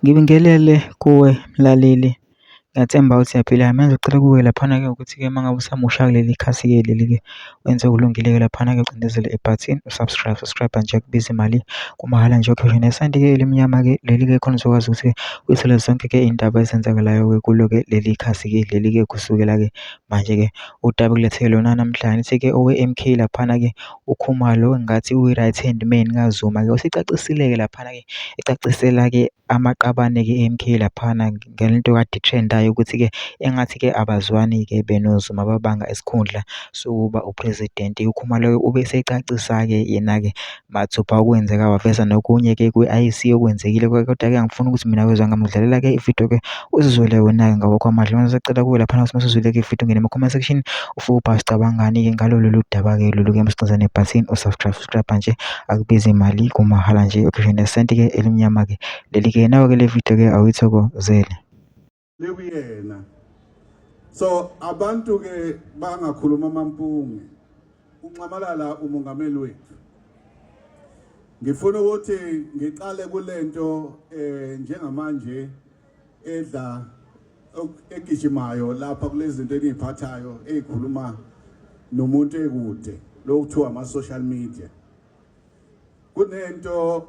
Ngibingelele kuwe mlaleli, ngiyathemba ukuthi uyaphila. Mina ngicela kuwe laphana-ke ukuthi-ke uma ngabe usamusha kuleli khasi-ke leli-ke wenze okulungile-ke laphana-ke ucindezele ibhathini subscribe nje kubiza imali kumahhala nje okhishwa nesanti-ke elimnyama-ke leli-ke khona uzokwazi ukuthi uyithole zonke-ke iy'ndaba ezenzakalayo-ke kulo-ke leli khasi-ke leli-ke kusukela-ke manje-ke udaba kuletheke lona namhlanje ithi-ke owe-M_K laphana-ke uKhumalo engathi uyi-right hand man kaZuma-ke usicacisile-ke laphana-ke ecacisela-ke amaqabane-ke e-M_K laphana ngento kade i-trend-ayo ukuthi-ke engathi-ke abazwani-ke benoZuma babanga isikhundla sokuba upresident. UKhumalo-ke ube secacisa-ke yena-ke mathupha okwenzeka waveza nokunye-ke kwe-I_C okwenzekile kodwa-ke angifuni ukuthi mina wezwa ngamudlalela-ke ividiyo-ke uzizwele wena-ke ngawokwamanje. Manje sicela kuwe laphana ukuthi masuzwile-ke ividiyo ungene ema-comment section ufike ubhale sicabangani-ke ngalo lolu daba-ke lolu-ke masicinze nebhathini subscribe nje akubizi imali kumahhala nje ukhishwe nesenti-ke elimnyama-ke leli-ke nawe-ke le video-ke awuyithokozele. Lekuyena. So abantu-ke bangakhuluma amampunge. uNxamalala umongameli wethu. Ngifuna ukuthi ngiqale kulento njengamanje edla egijimayo lapha kulezi zinto eniziphathayo ezikhuluma nomuntu ekude lokuthiwa ama-social media. Kunento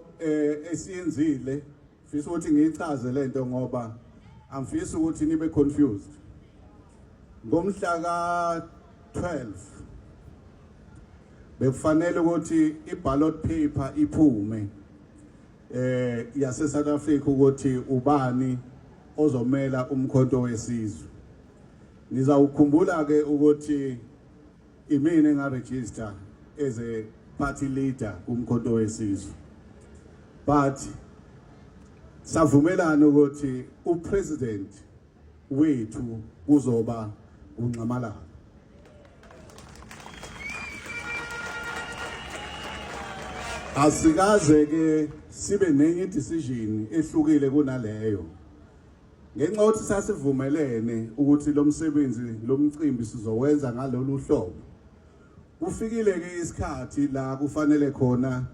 esiyenzile ngifisa ukuthi ngiyichaze lento ngoba angifisi ukuthi nibe confused. Ngomhla ka-12 bekufanele ukuthi i-ballot paper iphume yase South Africa ukuthi ubani ozomela umkhonto wesizwe. Nizawukhumbula-ke ukuthi imina engaregister as a party leader kumkhonto wesizwe. But savumelana ukuthi upresident wethu uzoba uNxamalala. Asikaze-ke sibe nenye decision ehlukile kunaleyo. Ngenxa yokuthi sasivumelene ukuthi lo msebenzi lo mcimbi sizowenza ngalolu hlobo. Kufikile-ke isikhathi la kufanele khona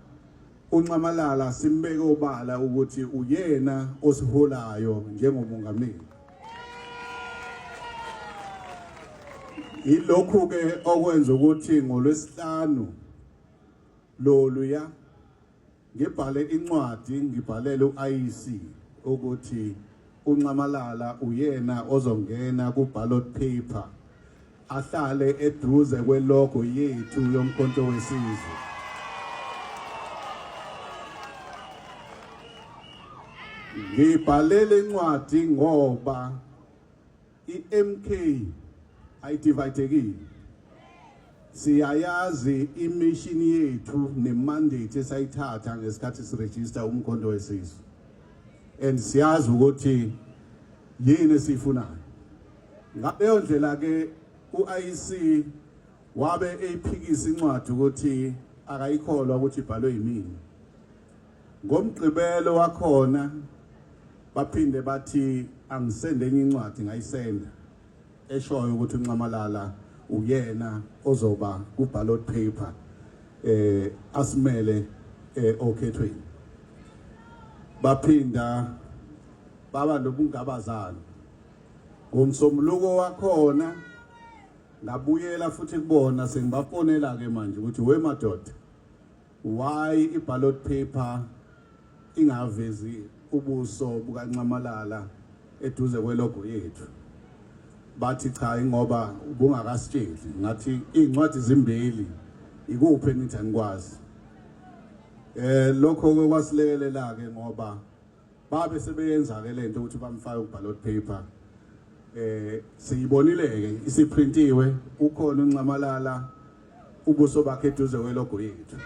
uNxamalala simbeke obala ukuthi uyena osiholayo njengomongameli. Ilokhu-ke okwenza ukuthi ngoLwesihlanu loluya ngibhale incwadi ngibhalele u-IEC ukuthi uNxamalala uyena ozongena ku-ballot paper ahlale eduze kwelogo yethu yomkhonto wesizwe. Ngibhalele incwadi ngoba i-MK ayidividekile. Siyayazi imission yethu nemandate esayithatha ngesikhathi siregister umkhonto wesizwe. And siyazi ukuthi yini esifunayo. Ngaleyo ndlela-ke u-IEC wabe eyiphikisa incwadi ukuthi akayikholwa ukuthi ibhalwe yimina. Ngomgqibelo wakhona baphinde bathi angisende enye incwadi ngayisenda eshoyo ukuthi uNxamalala uyena ozoba ku-ballot paper asimele okhethweni. Baphinda baba nobungabazana. Ngomsombuluko wakhona ngabuyela futhi kubona sengibafonela-ke manje ukuthi we madoda, why i-ballot paper ingavezi ubuso bukaNxamalala eduze kwelogo yethu. Bathi cha ngoba ubungakasitsheli. Ngathi iy'ncwadi zimbili ikuphi enithi anikwazi. Lokho-ke kwasilekelela-ke ngoba babe sebeyenza-ke lento ukuthi bamfake ku-ballot paper. Siyibonile-ke isiprintiwe ukhona uNxamalala ubuso bakhe eduze kwelogo yethu.